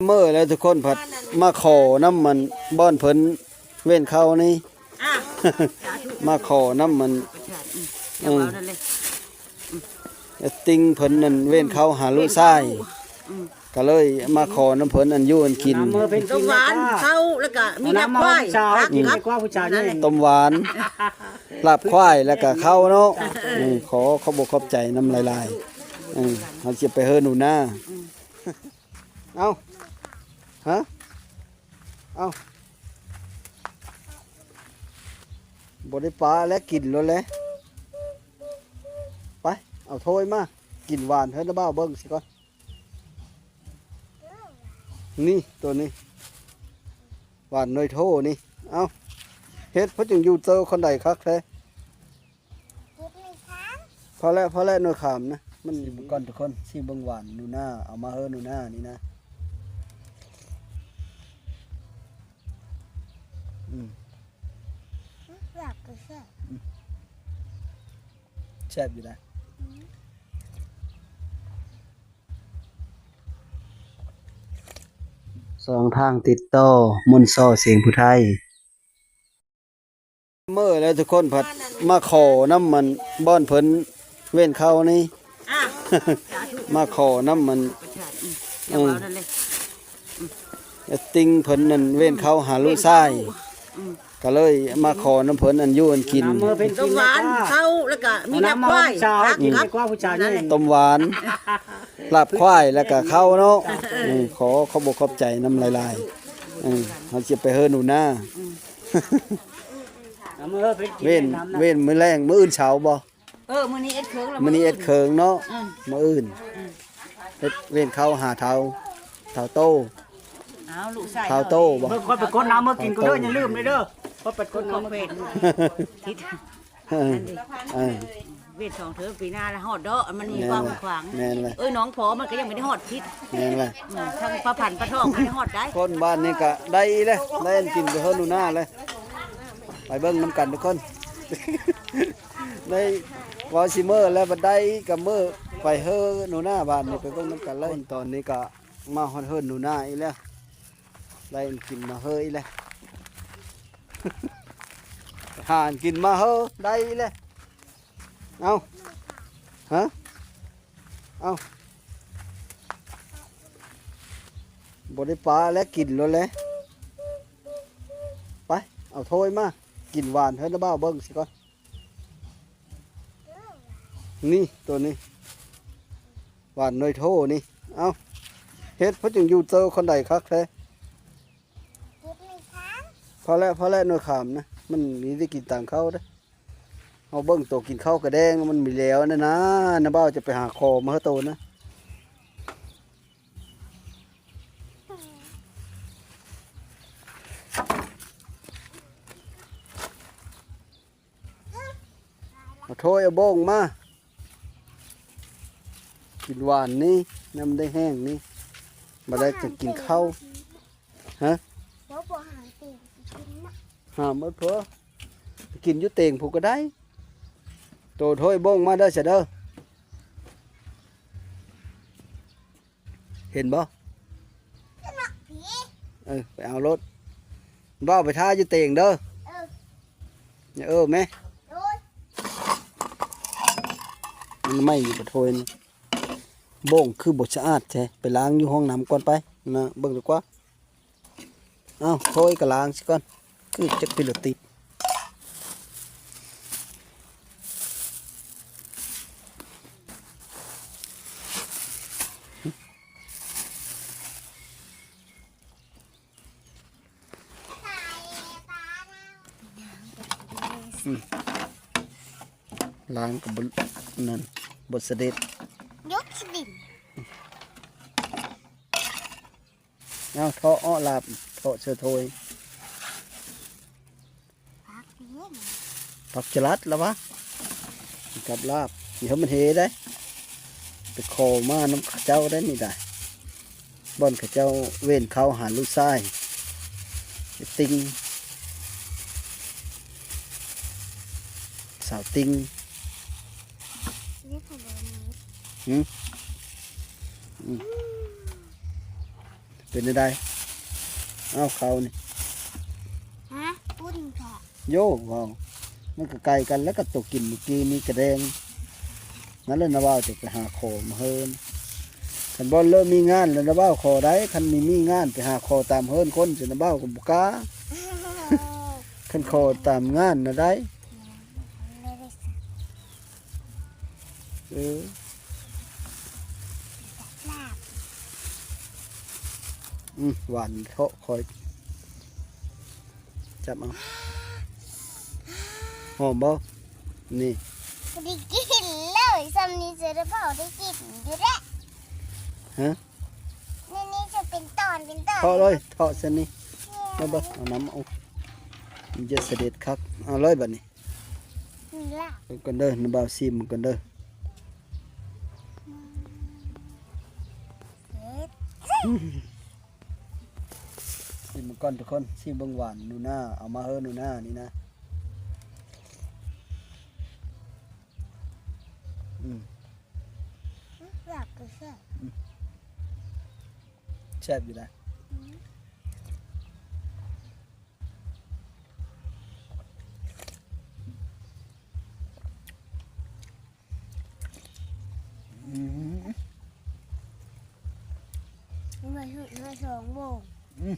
ມື້ແລ້ວທຸກຄົນພັດມາຂໍນຳມັນບ່ອນເພິ່ນເວນເຂົານີ້ ອ່ະ ມາຂໍນຳມັນ ອືມ ຕິ່ງເພິ່ນນັ້ນເວນເຂົາຫາລູກຊາຍ ອືມ ກໍເລີຍມາຂໍນຳເພິ່ນອັນຢູ່ອັນກິນ ຕົ້ມຫວານ ເຂົ້າ ແລ້ວກໍມີລາບຄວາຍ ເອົານ້ຳມາໃຫ້ລູກສາວກິນ ເອົານ້ຳມາໃຫ້ລູກສາວກິນ ຕົ້ມຫວານ ລາບຄວາຍ ແລ້ວກໍເຂົ້າເນາະ ເອີ ເອີ ຂໍຂອບອົກຂອບໃຈນຳຫຼາຍໆ ເອີ ເຮົາຊິໄປເຮີໜູນາ ເອົ້າ ຮະ ເອົ້າ ບໍ່ໄດ້ປາແລ້ວ ກິນໂລດແຫຼະ ໄປ ເອົາຖ້ວຍມາ ກິນຫວານເຮີນະບ່າວເບິ່ງຊິກ່ອນ ນີ້ ໂຕນີ້ ຫວານໜ່ວຍໂທນີ້ ເອົ້າ ເຮັດເພິ່ນຈັ່ງຢູ່ເຕີຄົນໃດຄັກແທ້ ພໍແລ້ວ ພໍແລ້ວ ໜ່ວຍຂາມນະ ມັນ ຊິມເບິ່ງກ່ອນທຸກຄົນ ຊິເບິ່ງຫວານໜູນາ ເອົາມາເຮີໜູນານີ້ນະ ອືມ ແຊບກໍແຊບ ອືມ ແຊບຢູ່ນະ ອືມ ຊ່ອງທາງຕິດຕໍ່ ມົນຊໍ ສຽງຜູ້ໄທ. ມື້ແລ້ວທຸກຄົນພັດມາຂໍນຳມັນບ່ອນເພິ່ນເວນເຂົານີ້ ອ່ະ ມາຂໍນຳມັນ ອືມ ເອີ ຕິ່ງເພິ່ນນັ້ນເວນເຂົາຫາລູກຊາຍ ອືມ ກໍເລີຍມາຂໍນຳເພິ່ນອັນຢູ່ອັນກິນ ຕົ້ມຫວານ ເຂົ້າ ແລ້ວກໍມີລາບຄວາຍ ເອົານ້ຳມາໃຫ້ລູກສາວກິນ ເອົານ້ຳມາໃຫ້ລູກສາວກິນ ຕົ້ມຫວານ ລາບຄວາຍ ແລ້ວກໍເຂົ້າເນາະ ເອີ ເອີ ເອີ ຂໍຂອບອົກຂອບໃຈນຳຫຼາຍໆ ເອີ ເຮົາຊິໄປເຮີໜູນາ ອືມ ເອົາມາເຮີເພິ່ນກິນ ເວນ ເວນມື້ແລງ ມື້ອື່ນເຊົ້າບໍ່? ເອີ ມື້ນີ້ເອັດເຄີງແລ້ວ ມື້ນີ້ເອັດເຄີງເນາະ ອືມ ມື້ອື່ນ ອືມ ເຮັດເວນເຂົ້າຫາເຖົ້າ ເຖົ້າໂຕ ເອົາລູກຊາຍ ເຖົ້າໂຕບໍ່? ເອີ ຂ້ອຍໄປກົດນ້ຳມາກິນກ່ອນເດີ ຢ່າລືມເດີ ຂ້ອຍໄປກົດນ້ຳມາກິນ ເອີ ເອີ ເວນສອງເທີມ ປີໜ້າລະຮອດເດາະ ມັນມີຄວາມຂວາງ ແມ່ນແຫຼະ ເອີຍ ໜອງພໍມັນກໍຍັງບໍ່ໄດ້ຮອດທິດ ແມ່ນແຫຼະ ອືມ ທາງປາຜັນປາທອງບໍ່ໄດ້ຮອດໄດ໋ ຄົນບ້ານນີ້ກໍໄດ້ແຫຼະ ໄດ້ອັນກິນໄປເຮີໜູນາແຫຼະ ໄປເບິ່ງນຳກັນທຸກຄົນ ໄດ້ເວົ້າຊິເມີແລ້ວ ບັດໄດ້ກໍເມີໄປເຮີໜູນາ ບ້ານນີ້ໄປເບິ່ງນຳກັນເລີຍ ຕອນນີ້ກໍມາຮອດເຮີໜູນາອີກແລ້ວ ໄດ້ອັນກິນມາເຮີອີກແລ້ວ ຫາອັນກິນມາເຮີໄດ້ອີກແລ້ວ ເອົ້າ ຮະ ເອົ້າ ບໍ່ໄດ້ປາແລ້ວ ກິນໂລດແຫຼະ ໄປ ເອົາຖ້ວຍມາ ກິນຫວານເຮີນະບ່າວເບິ່ງຊິກ່ອນ ນີ້ ໂຕນີ້ ຫວານໜ່ວຍໂທນີ້ ເອົ້າ ເຮັດເພິ່ນຈັ່ງຢູ່ເຕີຄົນໃດຄັກແທ້ ພໍແລ້ວ ພໍແລ້ວ ໜ່ວຍຂາມນະ ມັນມີໄດ້ກິນຕາມເຂົ້າເດ້ ເຮົາເບິ່ງໂຕກິນເຂົ້າກະແດງ ມັນມີແລ້ວນັ້ນນະ ນະບ່າວຈະໄປຫາຂໍມາໃຫ້ໂຕນະ ເອົາຖ້ວຍເອົາໂບງມາ ກິນຫວານນີ້ ນ້ຳໄດ້ແຫ້ງນີ້ ບໍ່ໄດ້ຈະກິນເຂົ້າ ຮະ ບໍ່ ບໍ່ຫາເຕັງກິນນະ ຫາໝົດເພີ ໄປກິນຢູ່ເຕັງພຸ້ນກໍໄດ້ ໂຕຖ້ວຍໂບງມາເດີຊະເດີ ເຫັນບໍ່ ເອີ ໄປເອົາໂລດ ບ່າວໄປຖ້າຢູ່ເຕັງເດີ ເອີ ເອີແມ່ ໂດຍ ມັນໄໝ້ຢູ່ບໍ່ຖ້ວຍນີ້ ໂບງຄືບໍ່ສະອາດແທ້ ໄປລ້າງຢູ່ຫ້ອງນ້ຳກ່ອນໄປ ນະ ເບິ່ງດີກວ່າ ເອົ້າ ຖ້ວຍກໍລ້າງຊິກ່ອນ ຄືຈັກເປັນໂລຕິດ ອືມ ລ້າງກໍບໍ່ ນັ້ນ ບໍ່ສະເດັດ ຍົກສະດິນ ເອົາ ເທາະເອາະລາບ ເທາະເສືອໂທຍ ຜັກເດ້ ຜັກຈະລັດລະວະ ກັບລາບ ດຽວມັນເຫໄດ້ ໄປຂໍມານຳເຂົາເຈົ້າໄດ້ນີ້ໄດ໋ ບ່ອນເຂົາເຈົ້າເວນເຂົ້າຫາລູກຊາຍ ຕິ່ງ ສາວຕິ່ງ ຫືມ ອືມ. ປັນຈັ່ງໃດ? ເອົາເຂົ້ານີ້ ຮະ? ອຸ່ນແທ້. ໂຢ ເວົ້າ ມັນກໍໃກ້ກັນແລ້ວກັບໂຕກິນມື້ກີ້ນີ້ກະແດງ. ນັ້ນແຫຼະ ນ້າບ່າວຈະໄປຫາຂໍມາເຮີນ. ຄັນບໍ່ເລີກມີງານແລ້ວ ນ້າບ່າວຂໍໄດ້. ຄັນມີ ມີງານໄປຫາຂໍຕາມເຮືອນຄົນ ຈະ ນ້າບ່າວກໍບໍ່ກ້າ. ຄັນຂໍຕາມງານນະໄດ້. ເອີ ອືມ ຫວານເທາະ ຂ້ອຍຈັບເອົາ. ຫອມບໍ່? ນີ້ ບໍ່ໄດ້ກິນເລີຍ. ຊ່ຳນີ້ຈະໄດ້ພໍໄດ້ກິນຢູ່ແຫຼະ. ຮະ? ນີ້ ນີ້ຈະເປັນຕອນ ເປັນຕອນ. ເທາະເລີຍ ເທາະຊັ້ນນີ້. ເອົາເບິ່ງ ເອົານ້ຳ ເອົາ ມັນຈະສະເດັດຄັກ. ເອົາເລີຍບັດນີ້. ນີ້ລະ ເບິ່ງກ່ອນເດີ ນ້າບ່າວຊີມເບິ່ງກ່ອນເດີ. ອືມ ເຜັດ. ຊີມເບິ່ງກ່ອນທຸກຄົນ ຊີມເບິ່ງຫວານໜູນາ ເອົາມາເຮີໜູນານີ້ນະ. ອືມ ແຊບກໍແຊບ. ອືມ ແຊບຢູ່ນະ. ອືມ ອືມ ມາເຮັດມາສອງໂມງ. ອືມ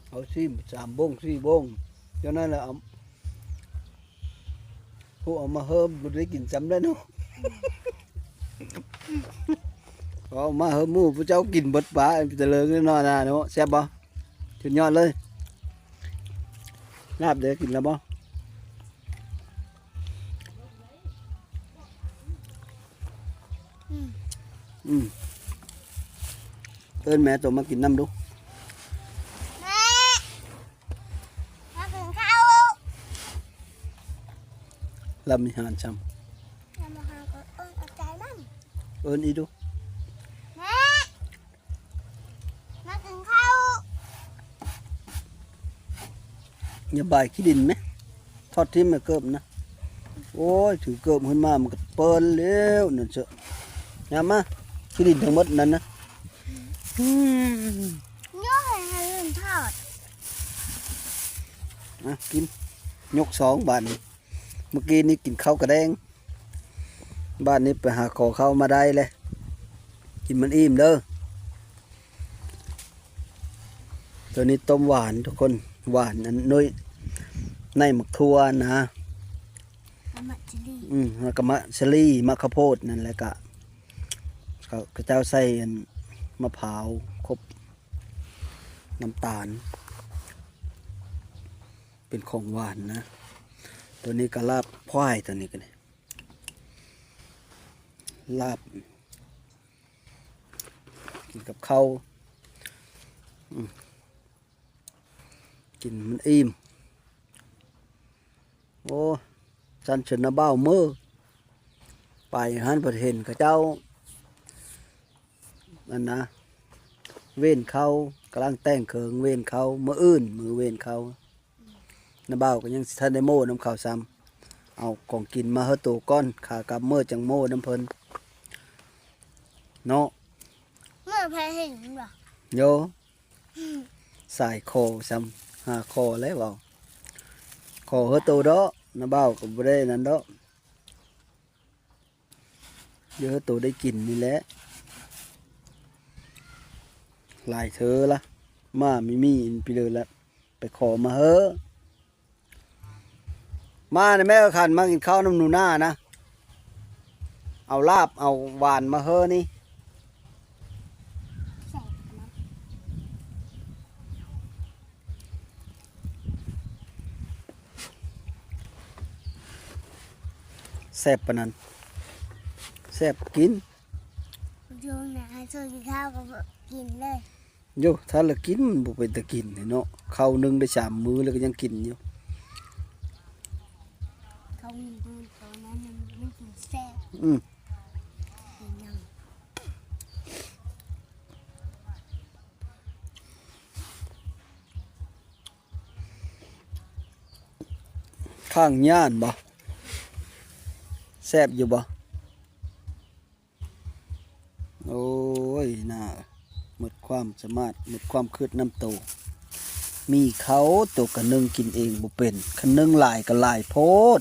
ເອົາສີ່ ສາມໂມງ ສີ່ໂມງ ຈັ່ງນັ້ນແຫຼະ. ເອົາ ຜູ້ເອົາມາເຮີບໍ່ໄດ້ກິນຊ້ຳແລ້ວເນາະ. ເອົາມາເຮີໝູ່ ຜູ້ເຈົ້າກິນເບິດປາ ເປັນຕາເລີງເນາະນາເນາະ. ແຊບບໍ່? ສຸດຍອດເລີຍ. ລາບເດ້ ກິນແລ້ວບໍ່? ອືມ ອືມ ເອີ້ນແມ່ໂຕມາກິນນຳດູ. ແມ່ ມາກິນເຂົ້າ. ລຳມີຫານຊ້ຳ. ລຳມີຫານກໍເອີ້ນເອົາໃຈນຳ. ເອີ້ນອີກດູ. ແມ່ ມາກິນເຂົ້າ. ຢ່າບາຍຂີ້ດິນແມະ ທອດຖິ້ມແມ່ເກີບນະ. ໂອ້ຍ ຖືເກີບຂຶ້ນມາມັນກໍເປີນແລ້ວນັ້ນເຊາະ. ຍາມມາ ຂີ້ດິນທັງໝົດນັ້ນນະ. ອືມ ຍົກໃຫ້ ໃຫ້ເພິ່ນທອດ. ອ່ະ ກິນ ຍົກສອງບາດນີ້. ມື້ກີ້ນີ້ກິນເຂົ້າກະແດງ ບາດນີ້ໄປຫາຂໍເຂົ້າມາໄດ້ແຫຼະ. ກິນມັນອີ່ມເດີ. ໂຕນີ້ຕົ້ມຫວານທຸກຄົນ ຫວານອັນນ້ອຍ ໃນໝາກຖົ່ວນະ ກະມະສາລີ ອືມ ແລ້ວກະມະສາລີ ໝາກເຂົ້າໂພດນັ້ນແຫຼະ. ກະ ເຂົາ ເຂົາເຈົ້າໃສ່ອັນມະພ້າວຄົບ ນ້ຳຕານ ເປັນຂອງຫວານນະ. ໂຕນີ້ກະລາບຄວາຍ ໂຕນີ້ກະ ລາບ ກິນກັບເຂົ້າ ອືມ ກິນມັນອີ່ມ. ໂອ້ ສັນເຊີນນະບ່າວເມີ ໄປຫັ້ນພັດເຫັນເຂົາເຈົ້າ ອັນນະ ເວນເຂົ້າ ກຳລັງແຕ່ງເຄື່ອງເວນເຂົ້າ ມື້ອື່ນມື້ເວນເຂົ້າ. ນ້າບ່າວກໍຍັງຊິທັນໄດ້ໂມ້ນຳເຂົາຊ້ຳ ເອົາຂອງກິນມາເຮີໂຕກ່ອນ ຂາກັບເມີຈັ່ງໂມ້ນຳເພິ່ນເນາະ. ເມີແພເຫັນບໍ່? ໂຢ ສາຍຄໍຊ້ຳ ຫາຂໍແລ້ວເວົ້າ ຂໍເຮີໂຕເດາະ. ນ້າບ່າວກໍບໍ່ໄດ້ນັ້ນເດາະ. ເດີ ໂຕໄດ້ກິນນີ້ແຫຼະ ຫຼາຍເທື່ອລະ ມາມີມີອີ່ຫຼີລະ ໄປຂໍມາເຮີ ມານະແມ່ເອີຍ ຄັນມາກິນເຂົ້ານຳໜູນານະ ເອົາລາບເອົາຫວານມາເຮີນີ້. ແຊບປານນັ້ນ ແຊບກິນ ຢູ່ນະ ໃຫ້ໂຊກິນເຂົ້າກໍບໍ່ກິນເລີຍ. ໂຢ ຖ້າລະກິນມັນບໍ່ເປັນຕາກິນເນາະ ເຂົ້າໜຶ່ງໄດ້ສາມມື້ແລ້ວກໍຍັງກິນຢູ່. ເຂົ້າໜຶ່ງມື້ຕອນນັ້ນມັນ ມັນກິນແຊບ. ອືມ ກິນຫຍັງ? ຂ້າງຍ່ານບໍ່? ແຊບຢູ່ບໍ່? ໂອ້ ໜ້າ ໝົດຄວາມສາມາດ ໝົດຄວາມຄິດນຳໂຕ. ມີເຂົ້າ ໂຕກະໜຶ້ງກິນເອງບໍ່ເປັນ, ຄັນໜຶ້ງຫຼາຍກະຫຼາຍໂພດ,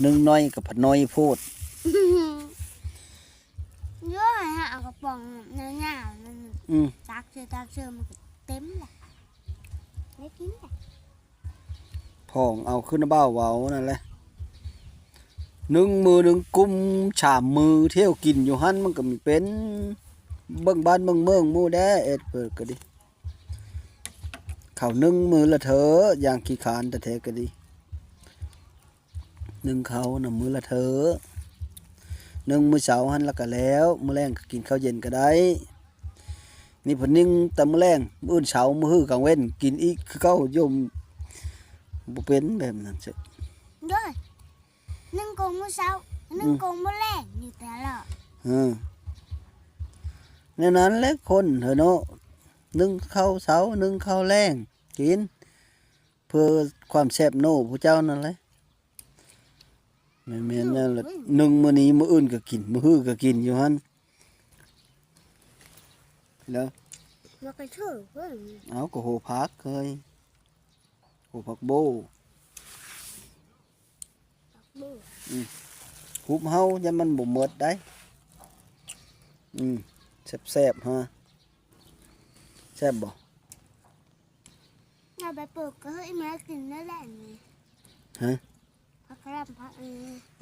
ໜຶ້ງໜ້ອຍກະພັດໜ້ອຍໂພດ. ໂອ້ຍ ຫາເອົາກະປ໋ອງຍາວໆນັ້ນ ອືມ ຕັກເຊີ ຕັກເຊີ ມັນກະເຕັມລະ ໄດ້ກິນລະ. ພອງເອົາຄືນະບ່າວເວົ້ານັ້ນແຫຼະ, ໜຶ່ງມື້ໜຶ່ງກຸ້ມສາມມື້ ທ່ຽວກິນຢູ່ຫັ້ນ ມັນກະມີເປັນ. ເບິ່ງບ້ານເບິ່ງເມືອງໝູ່ແດ່ ເອັດເປີດກະດີ, ເຂົ້າໜຶ້ງມື້ລະເທີ ຢ່າງຂີ້ຄ້ານແທ້ໆກະດີ. ໜຶ້ງເຂົ້ານຳມື້ລະເທີ ໜຶ້ງມື້ເຊົ້າຫັ້ນລະກະແລ້ວ, ມື້ແລງກະກິນເຂົ້າເຢັນກະໄດ້. ນີ້ເພິ່ນໜຶ້ງແຕ່ມື້ແລງ, ມື້ອື່ນເຊົ້າ ມື້ຮືກາງເວັນກິນອີກຄືເກົ່າຢູ່. ບໍ່ເປັນແບບນັ້ນເຊີ ໂດຍ ໜຶ້ງກົງມື້ເຊົ້າ ໜຶ້ງ ອືມ ກົງມື້ແລງຢູ່ຕະຫຼອດ. ເອີ ແນວນັ້ນແຫຼະຄົນເຮີເນາະ, ໜຶ້ງເຂົ້າເຊົ້າ ໜຶ້ງເຂົ້າແລງກິນ ເພື່ອຄວາມແຊບໂນຜູ້ເຈົ້ານັ້ນແຫຼະ. ແມ່ນໆ ນັ້ນແຫຼະ, ໜຶ້ງມື້ນີ້ ມື້ອື່ນກະກິນ ມື້ຮືກະກິນຢູ່ຫັ້ນ. ແລ້ວ ມັນກະຖືກເວີ້ຍ. ເອົາ ກະໂຫຜັກເຄີຍ ໂຫຜັກໂບ້ ຜັກໂບ້ ອືມ ຮຸບເຮົາ ຢ້ານມັນບໍ່ໝົດໄດ໋. ອືມ ແຊບໆ ຮະ ແຊບບໍ່? ເອົາໄປປູກກະເຮີ້ຍ ມາກິນໄດ້ແລ້ວນີ້ ຮະ? ຜັກກະຫຼໍ່າ ຜັກ ເອີ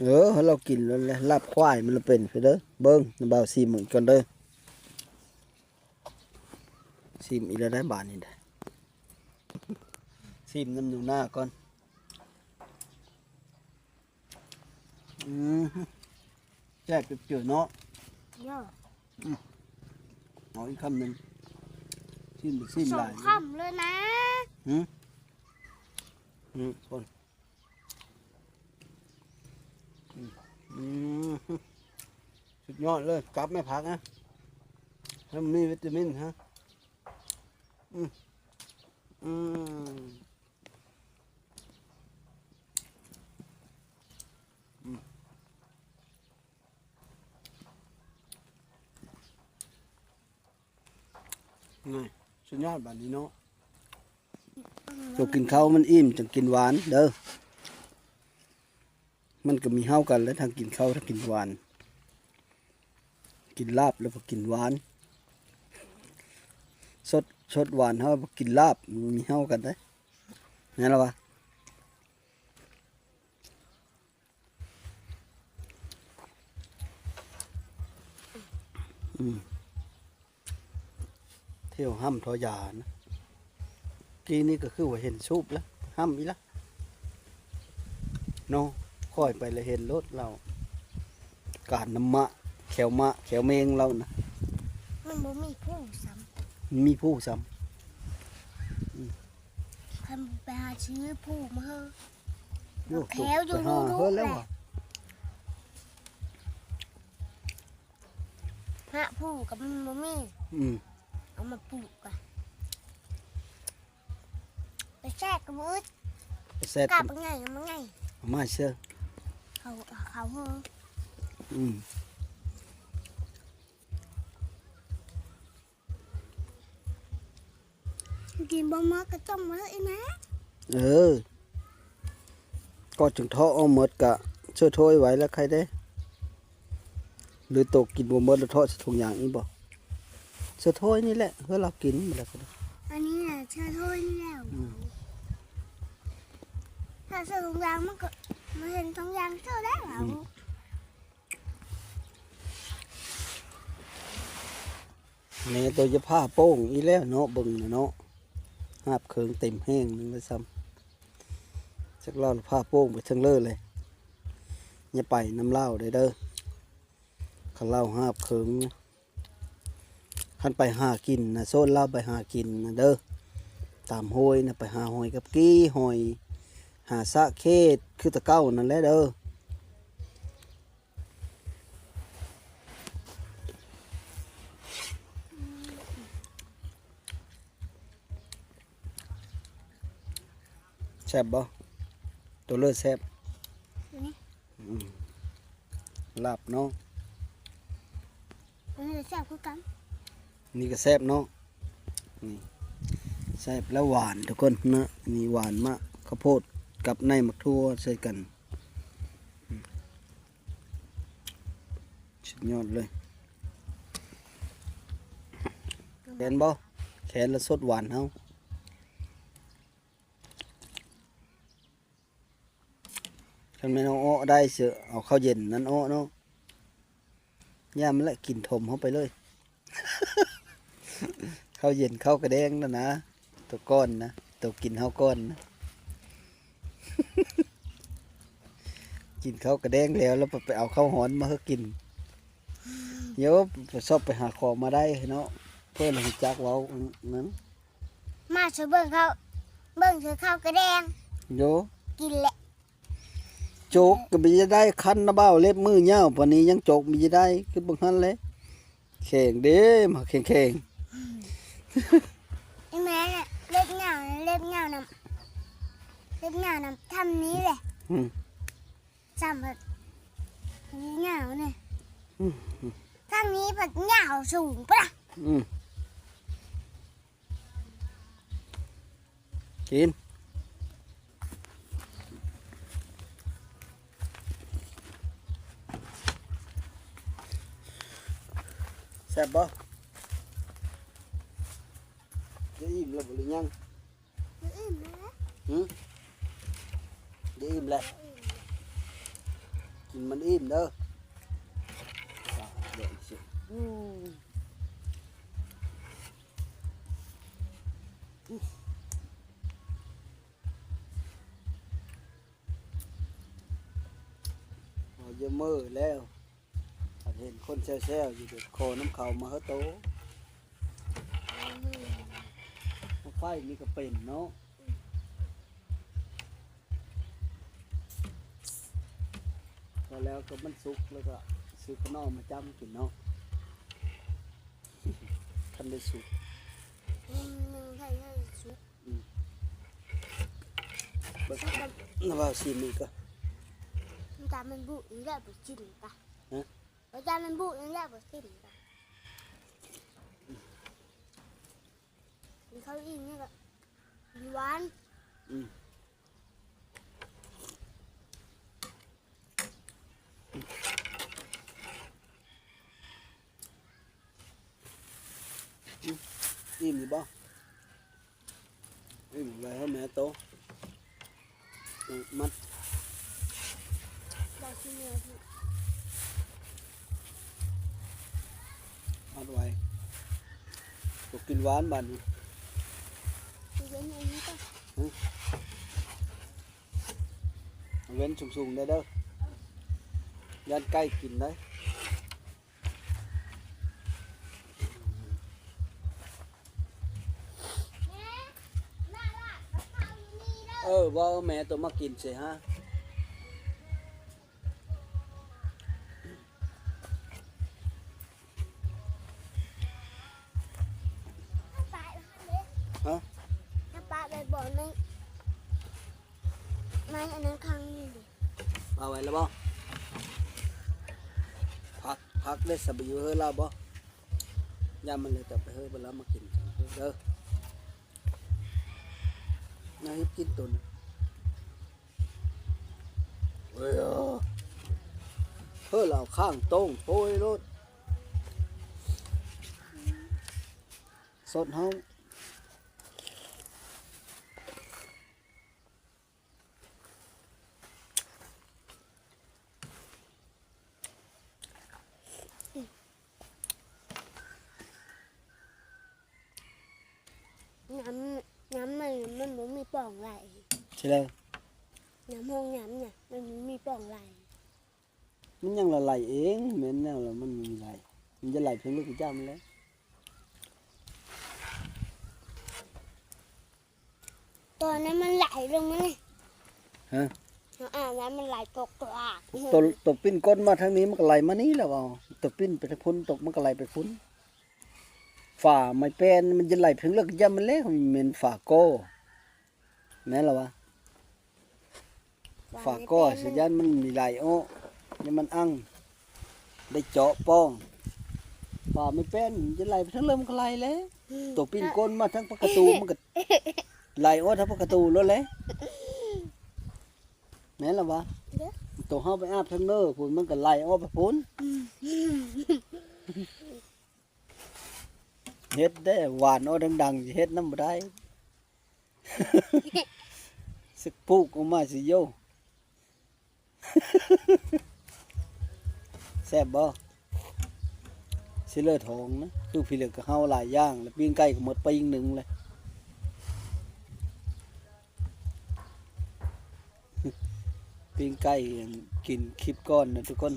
ເອີ ໃຫ້ລາວກິນແລ້ວແຫຼະ ລາບຄວາຍມັນລະເປັນ ເດີ ເບິ່ງ ນຳບ່າວຊີມເບິ່ງກ່ອນເດີ. ຊີມອີກແລ້ວໄດ໋ບາດນີ້ໄດ໋ ຊີມນຳໜູນາກ່ອນ. ອືມ ແຊບເຈີເນາະ. ເອີ ອືມ ເອົາອີກຄຳໜຶ່ງ ຊີມ ຊີມຫຼາຍ ສອງຄຳເລີຍນະ. ຫື ອືມ ຄົນ ອືມ ອືມ ສຸດຍອດເລີຍ ກັບແມ່ ຜັກນະ ໃຫ້ມັນມີວິຕາມິນ ຮະ. ອືມ ອືມ ອືມ ນີ້ ສຸດຍອດບາດນີ້ເນາະ. ໂຕກິນເຂົ້າມັນອີ່ມ ຈັ່ງກິນຫວານເດີ. ມັນກະມີເຮົາກັນແຫຼະ ທັງກິນເຂົ້າທັງກິນຫວານ, ກິນລາບແລ້ວກະກິນຫວານ, ສົດ ສົດຫວານເຮົາກະກິນລາບ ມັນມີເຮົາກັນເດ້ ແມ່ນລະວະ. ອືມ ທ່ຽວຫ້ຳທໍ່ຢານະ ກີ້ນີ້ກະຄືວ່າເຫັນສູບລະ ຫ້ຳອີກລະເນາະ. ຂ້ອຍໄປລະເຫັນໂລດລາວ ການນຳມະ ແຂວມະ ແຂວເມງລາວນະ ມັນບໍ່ມີຜູ້ຊ້ຳ ມັນມີຜູ້ຊ້ຳ. ອືມ ຄັນໄປຫາຊື້ຜູ້ມາເຮີ ໂອ້ ແຂວຢູ່ ໄປຫາເຮີແລ້ວຫວາ ຫາຜູ້ກະມັນບໍ່ມີ. ອືມ ເອົາມາປູກກະ ໄປແຊກກະບໍ່ອຶດ ໄປແຊກກະບັກໃຫຍ່ ບັກໃຫຍ່ ເອົາມາເຊີ ເຂົາ ເຂົາເຮີ. ອືມ ກິນບໍ່ໝົດກະຕ້ອງມາເລີຍອີ່ແມ່. ເອີ ກໍຈຶ່ງເທາະເອົາໝົດກະເຊື້ອໂທຍໄວ້ລະໄຄເດ້. ຫຼືໂຕກິນບໍ່ໝົດລະເທາະໃສ່ຖົງຢາງອີກບໍ່? ເຊື້ອໂທຍນີ້ແຫຼະ ເພື່ອລາວກິນໝົດແລ້ວກະໄດ້. ອັນນີ້ນະເຊື້ອໂທຍນີ້ແຫຼະ. ອືມ ຖ້າໃສ່ຖົງຢາງມັນກະ ມັນເຫັນຖົງຢາງເທື່ອແລ້ວ. ອືມ ແມ່ໂຕຈະພາໂປ່ງອີກແລ້ວເນາະ ເບິ່ງນະເນາະ ຫາບເຂີງເຕັມແຫ້ງໜຶ່ງແລ້ວຊ້ຳ. ຈັກລາວພາໂປ່ງໄປເທິງເລີເລີຍ ຢ່າໄປນຳລາວເດີ ຄັນລາວຫາບເຂີງ. ຄັນໄປຫາກິນນະ ໂຊນລາວໄປຫາກິນນະເດີ ຕາມຫ້ວຍນະ ໄປຫາຫອຍກັບກີ້ ຫອຍ ຫາສະເຂດ ຄືແຕ່ເກົ່ານັ້ນແຫຼະເດີ. ແຊບບໍ່? ໂຕເລີແຊບ. ອືມ ອືມ ລາບເນາະ. ອັນນີ້ແຊ ບຄືກັນ. ນີ້ກໍແຊບເນາະ ນີ້ແຊບແລ້ວຫວານທຸກຄົນເນາະ. ນີ້ຫວານມາກ ເຂົ້າໂພດກັບໃນໝາກຖົ່ວໃສ່ກັນ ສຸດຍອດເລີຍ. ແຄນບໍ່? ແຄນລະສົດຫວານເຮົາ. ຄັນແມ່ນເອົາເອາະໄດ້ເສີ ເອົາເຂົ້າເຢັນນັ້ນເອາະເນາະ. ຢ່າມັນແຫຼະ ກິນຖົມເຮົາໄປເລີຍ. ເຂົ້າເຢັນເຂົ້າກະແດງນັ້ນນະ ໂຕກ່ອນນະ ໂຕກິນເຮົາກ່ອນນະ. ກິນເຂົ້າກະແດງແລ້ວ ແລ້ວໄປເອົາເຂົ້າຮ້ອນມາໃຫ້ກິນ. ໂຍ ໄປຊອກໄປຫາຂອງມາໄດ້ເນາະ ເພື່ອໃຫ້ຮູ້ຈັກເວົ້ານັ້ນ. ມາຊິເບິ່ງເຂົ້າ ເບິ່ງຊິເຂົ້າກະແດງ ໂຍ ກິນແຫຼະ. ໂຈກກໍບໍ່ໄດ້ຄັນນະບ່າວ ເລັບມືຍາວປານນີ້ຍັງໂຈກບໍ່ໄດ້ ຄືເບິ່ງຫັ້ນແຫຼະ. ແຂງເດ້ ໝາກແຂງໆ. ອີແມ່ເລັບຍາວ ເລັບຍາວນຳ ເລັບຍາວນຳ ທຳນີ້ແຫຼະ. ອືມ ສ່ຳແບບຍາວນີ້. ອືມ ທາງນີ້ແບບຍາວສູງປະລະ. ອືມ ກິນ ແຊບບໍ່? ຈະອີ່ມແລ້ວບໍ່ ຫຼືຍັງ? ອີ່ມແລ້ວ. ຫື? ໄດ້ອີ່ມແລ້ວ ກິນມັນອີ່ມເດີ. ເອົາເຢີເມີແລ້ວ. ຄັນເຫັນຄົນແຊວໆຢູ່ ກໍຂໍນຳເຂົາມາເຮີໂຕ. ໝາກໄຟນີ້ກໍເປັນເນາະ. ພໍແລ້ວກໍມັນສຸກ ແລ້ວກໍຊື້ຂະໜໍ່ມາຈ້ຳກິນເນາະ ຄັນໄດ້ສຸກ. ອືມ ຍັງໄດ້ ຍັງໄດ້ສຸກ. ອືມ ເບິ່ງ ນ້ຳວ່າວຊີມອີກກໍ ມັນຈະແມ່ນບຸອີກແລ້ວບໍ່ກິນກະ. ຮະ? ມັນຈະແມ່ນບຸອີກແລ້ວບໍ່ກິນກະ. ກິນເຂົ້າອີ່ມນີ້ກະຫວານ. ອືມ. ອີ່ມຢູ່ບໍ່? ອີ່ມ ໄວ້ໃຫ້ແມ່ໂຕ ມັດ ມັດໄວ້. ໂຕກິນຫວານບາດນີ້. ເວັນອັນນີ້ກໍ ຫຶ? ເວັນສູງໆໄດ້ເດີ ຢ້ານໄກ່ກິນໄດ໋. ເອີ ວ່າແມ່ໂຕມາກິນເສຍຫາ. ຮະ? ປະໄວ້ບ່ອນໜຶ່ງ ໃນອັນນັ້ນຂ້າງນີ້ເດ. ປະໄວ້ແລ້ວບໍ່? ຜັກ ຜັກເດ້ ສະບາຍຢູ່ເຮີລາວບໍ່? ຍາມມັນເລີຍຈະໄປເຮີເພິ່ນລາວມາກິນເດີ. ນາງເຮັດກິນຕົນ ເອີ ເຮີລາວຂ້າງໂຕ້ງໂພຍໂລດ ສົດເຮົາ. ຍາມ ຍາມມັນ ມັນບໍ່ມີປ່ອງໄຫຼ. ຊິແລ້ວ ຍາມຮ້ອງຍາມຫຍັງ ມັນບໍ່ມີປ່ອງໄຫຼ. ມັນຍັງລະໄຫຼເອງ ແມ່ນແນວລະມັນມີໄຫຼ ມັນຈະໄຫຼເພຽງລູກກະຈ້າມັນແຫຼະ. ຕອນນັ້ນມັນໄຫຼລົງມານີ້. ຮະ? ເຮົາອາບນ້ຳມັນໄຫຼຕົກກວາກ. ໂຕ ໂຕປິ່ນກົ້ນມາທາງນີ້ ມັນກໍໄຫຼມານີ້ແລ້ວເວົ້າ. ໂຕປິ່ນໄປທາງພຸ້ນຕົກ ມັນກໍໄຫຼໄປພຸ້ນ. ຝາໄມ້ແປ້ນມັນຈະໄຫຼເພິງເລິກ ຢ້ານມັນແຫຼກ ແມ່ນຝາກໍ ແມ່ນລະວະ. ຝາກໍຊິຢ້ານມັນມີໄຫຼອອກ ຢ້ານມັນອັ່ງ ໄດ້ເຈາະປ່ອງ. ປາແມ່ນແປ້ນຈະໄຫຼໄປທາງເລີ້ນມັນກໍໄຫຼແຫຼະ. ໂຕປີ້ນກົ້ນມາທາງປະກະຕູມັນກໍໄຫຼອອກທາງປະກະຕູໂລດແຫຼະ. ແມ່ນລະວະ? ໂຕເຮົາໄປອາບທາງເນີພຸ້ນ ມັນກໍໄຫຼອອກໄປພຸ້ນ. ເຮັດແດ່ ຫວານເອົາດັງໆ ຊິເຮັດນຳບໍ່ໄດ້. ຊິປູກອອກມາຊິໂຍ. ແຊບບໍ່? ຊິເລີທອງນະ ຄືພີເລິກກະເຮົາຫຼາຍຢ່າງ ແລະປີ້ງໄກ່ກໍໝົດປີ້ງໜຶ່ງແລະ. ປີ້ງໄກ່ກິນຄລິບກ່ອນນະທຸກຄົນ.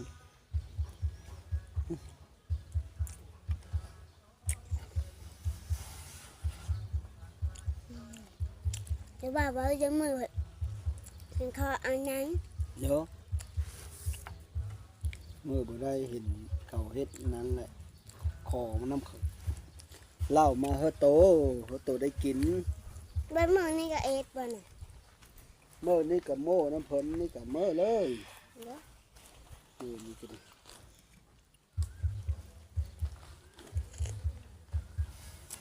ແຕ່ວ່າເວົ້າຈັ່ງມື້ເຫັນເຂົາອັນນັ້ນ ໂຍ ມື້ບໍ່ໄດ້ເຫັນເຂົາເຮັດນັ້ນແຫຼະ ຂໍມານຳເຂົາ ເຫຼົ້າມາເຮີໂຕ ເຮີໂຕໄດ້ກິນ. ເບິດມື້ນີ້ກໍເອັດບໍ່ນະ? ມື້ນີ້ກໍໂມ້ນຳເພິ່ນ ນີ້ກໍເມີເລີຍ ເອີ ນີ້ກໍດີ.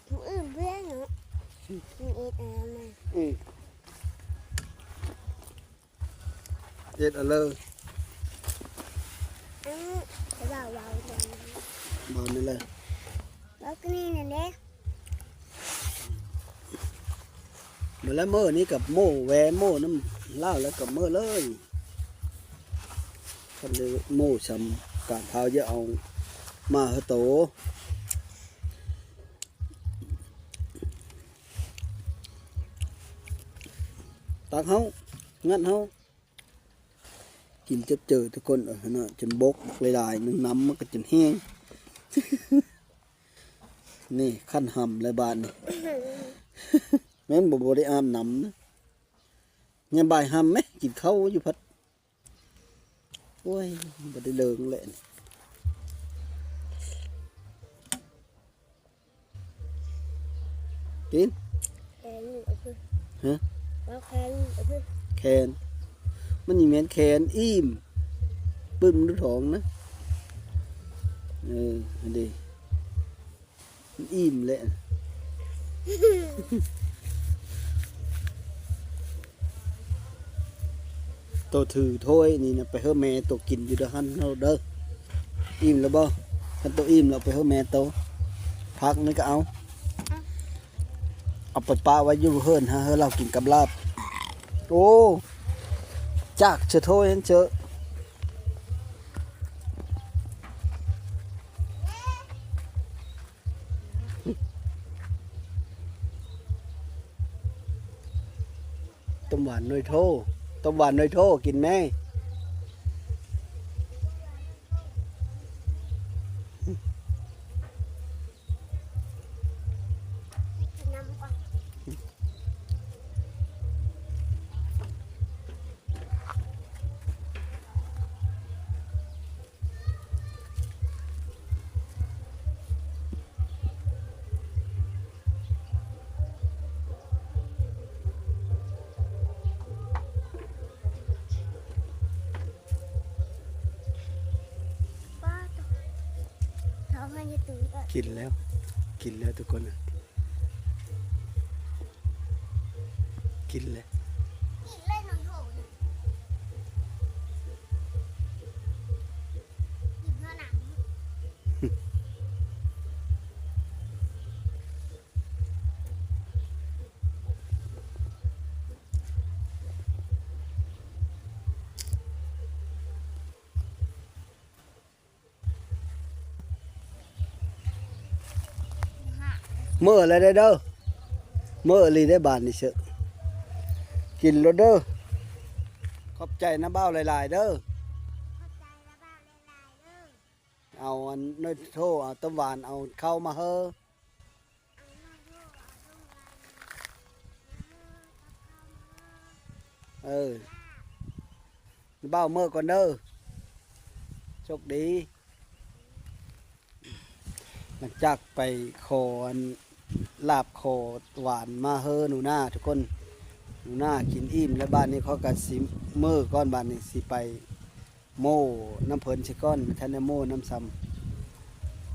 ມື້ອື່ນເພື່ອນເນາະ ມື້ເອັດອັນນັ້ນນະ ອືມ ເອັດເອົາເລີຍ ເອີ ເວົ້າ ເວົ້າ ເວົ້າ ເວົ້ານີ້ແຫຼະ ເວົ້ານີ້ແຫຼະ. ມາແລ້ວ ມື້ນີ້ກັບໂມ້ແວໂມ້ນຳລາວແລ້ວກໍເມີເລີຍ. ຄັນໄດ້ໂມ້ສ່ຳການພາວ ຢ່າເອົາມາເຮີໂຕ ຕັກເຮົາ ງັດເຮົາ. ກິນເຈັບເຈີທຸກຄົນ ເອີ ເນາະ ຈົນບົກບັກຫຼາຍໆ ໜຶ່ງນ້ຳມັນກໍຈົນແຫ້ງ. ນີ້ຂັ້ນຫຳແລ້ວບາດນີ້ ແມ່ນບໍ່ ບໍ່ໄດ້ອາບນ້ຳນະ. ຍາມບ່າຍຫຳແມະ ກິນເຂົ້າຢູ່ພັດ ໂອ້ຍ ບໍ່ໄດ້ເລີງແຫຼະນີ້. ຕີນ ແຂນຢູ່ ຮະ ເອົາແຂນຢູ່ ແຂນ ມັນນີ້ແມ່ນແຂນອີ່ມ ປຶ້ມດູທ້ອງນະ ເອີ ຫັ້ນເດ ມັນອີ່ມແຫຼະ. ໂຕຖືຖ້ວຍນີ້ນະ ໄປເຮີແມ່ໂຕກິນຢູ່ເດີຫັ້ນເນາະເດີ. ອີ່ມແລ້ວບໍ່? ຄັນໂຕອີ່ມແລ້ວໄປເຮີແມ່ໂຕ. ຜັກນີ້ກໍເອົາ ເອົາໄປປະໄວ້ຢູ່ເຮືອນ ຫາເຮີລາວກິນກັບລາບ. ໂອ້ ຈາກເຊີໂທຫັ້ນເຊີ. ຕົ້ມຫວານໜ່ວຍໂທ ຕົ້ມຫວານໜ່ວຍໂທ ກິນແມ. ກິນແລ້ວ ກິນແລ້ວທຸກຄົນ. ກິນເລີຍ ກິນເລີຍໜ່ອຍໂຫ ກິນເທົ່ານັ້ນ. ເມີແລ້ວເດີ ເມີອີ່ຫຼີເດີບາດນີ້ເຊີ ກິນໂລດເດີ. ຂອບໃຈນະບ່າວຫຼາຍໆເດີ. ເອົາອັນນ້ອຍໂທ ເອົາຕົ້ມຫວານ ເອົາເຂົ້າມາເຮີ. ເອີ ບ່າວເມືອກ່ອນເດີ ໂຊກດີ. ຫຼັງຈາກໄປຂໍອັນ ລາບຂໍຫວານມາເຮີໜູນາທຸກຄົນ ໜູນາກິນອີ່ມແລ້ວ ບາດນີ້ຂ້ອຍກໍຊິເມືອກ່ອນ ບາດນີ້ຊິໄປ ໂມ້ນຳເພິ່ນຊະກ່ອນ ບໍ່ທັນໄດ້ໂມ້ນຳຊ້ຳ.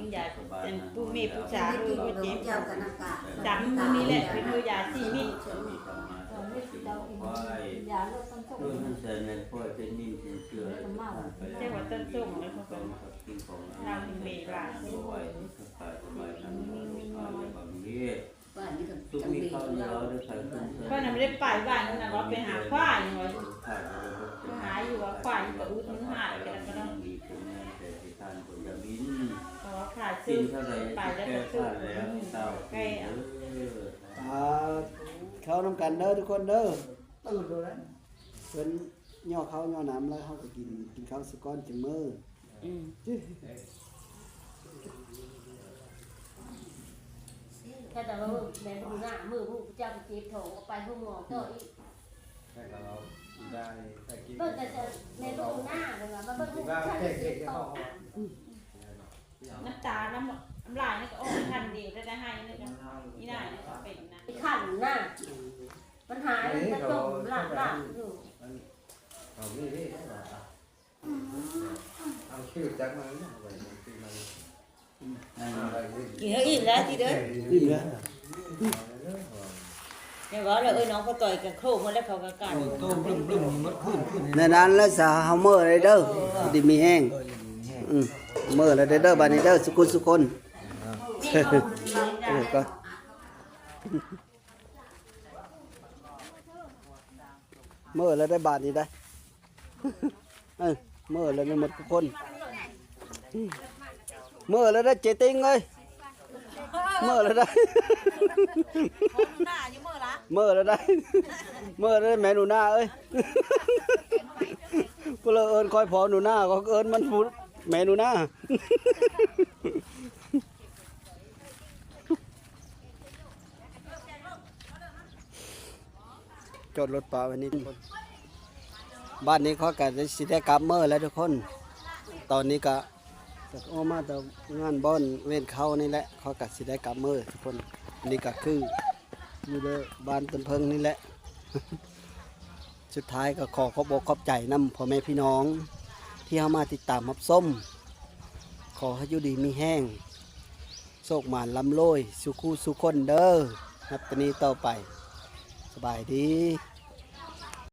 ຍັງຢາກ ອັນ ປູເມປູຊາເລີຍ ບໍ່ເຈັບ. ຈຳມື້ນີ້ແຫຼະ ເປັນມື້ຢາຊີວິດ. ເອີ ມັນໃສ່ແມ່ນປ້ອຍເປັນນິນເປັນເຊື້ອ ແຕ່ວ່າຕົ້ນສົງແລ້ວ ເຂົາກໍເລົ່າເປັນເມວ່າ ສຸກມີເຂົ້າມີລາວໄດ້ໄປຂຶ້ນເທິງ ຂ້ອຍນະໄດ້ໄປບ້ານນັ້ນນະ ວ່າໄປຫາຄວາຍ ວ່າໄປຫາຢູ່ວ່າຄວາຍມັນກໍອຶດມັນຫາຍກັນແລ້ວກໍເນາະ. ຂໍຂາຍຊື້ໄປແລ້ວກໍຊື້ ແກ່ ອ່າ ເຂົ້ານຳກັນເດີທຸກຄົນເດີ. ຕື່ນໂລດແລ້ວ ເພິ່ນຍໍເຂົ້າຍໍນ້ຳແລ້ວ ເຮົາກໍກິນ ກິນເຂົ້າສາກ່ອນຈັ່ງມື້. ອືມ ແຕ່ວ່າແມ່ນບໍ່ໜ້າ ມື້ຜູ້ເຈົ້າໄປເຈັບທ້ອງ ກໍໄປໂຮງໝໍຕໍ່ອີກ. ແຕ່ກໍເວົ້າໄດ້ ໄດ້ກິນ ເບິ່ງກໍຈະແມ່ນບໍ່ໜ້າ ເພິ່ນວ່າ ມາເບິ່ງຜູ້ເຈົ້າໄປເຈັບທ້ອງ. ນ້ຳຕາ ນ້ຳ ນ້ຳລາຍນີ້ກໍອອກທັນດຽວ ໄດ້ ໄດ້ໃຫ້ນີ້ກໍ ອີ່ນາຍນີ້ກໍເປັນນະ ຄັນນະ ມັນຫາຍ ມັນກໍຈົມລາກໆຢູ່. ເອົານີ້ ນີ້ ເອົາຄິວຈັກມາ ເອົາໄວ້ ກິນໃຫ້ອີ່ມແລ້ວຕິເດີ ອີ່ມແລ້ວ. ແມ່ນບໍ່ລະ ເອີ ນ້ອງພໍ່ຕ້ອຍກໍໂຄມາແລ້ວ ເຂົາກໍກາຍ ໃນນັ້ນແລ້ວສາ ເຮົາເມີແລ້ວເດີ ຢູ່ດີມີແຮງ. ເອີ ເມີແລ້ວເດີ ບາດນີ້ເດີ ສຸກຄົນ ສຸກຄົນ. ເອີ ກໍເມີແລ້ວເດີ ບາດນີ້ເດີ. ເອີ ເມີແລ້ວເດີໝົດທຸກຄົນ. ເມີແລ້ວເດີເຈຕິງເອີຍ ເມີແລ້ວເດີ ເມີແລ້ວເດີ ເມີແລ້ວເດີແມ່ໜູນາເອີຍ. ຜູ້ລະເອີ້ນຂ້ອຍພໍ່ໜູນາ ກໍເອີ້ນມັນຜູ້ແມ່ໜູນາ. ຈອດລົດປະໄວ້ນີ້. ບາດນີ້ຂ້ອຍກໍຊິໄດ້ກັບເມືອແລ້ວທຸກຄົນ. ຕອນນີ້ກໍອອກມາແຕ່ງານບ່ອນເວັນເຂົ້ານີ້ແຫຼະ ຂ້ອຍກໍຊິໄດ້ກັບເມືອທຸກຄົນ. ອັນນີ້ກໍຄືຢູ່ໃນບ້ານຕົ້ນເຜິ້ງນີ້ແຫຼະ. ສຸດທ້າຍກໍຂໍຂອບອົກຂອບໃຈນຳພໍ່ແມ່ພີ່ນ້ອງທີ່ເຂົ້າມາຕິດຕາມຮັບຊົມ. ຂໍໃຫ້ຢູ່ດີມີແຮງ ໂຊກໝານລ່ຳລວຍສູ່ຄູ່ສູ່ຄົນເດີ ນັບແຕ່ນີ້ຕໍ່ໄປ. ສະບາຍດີ.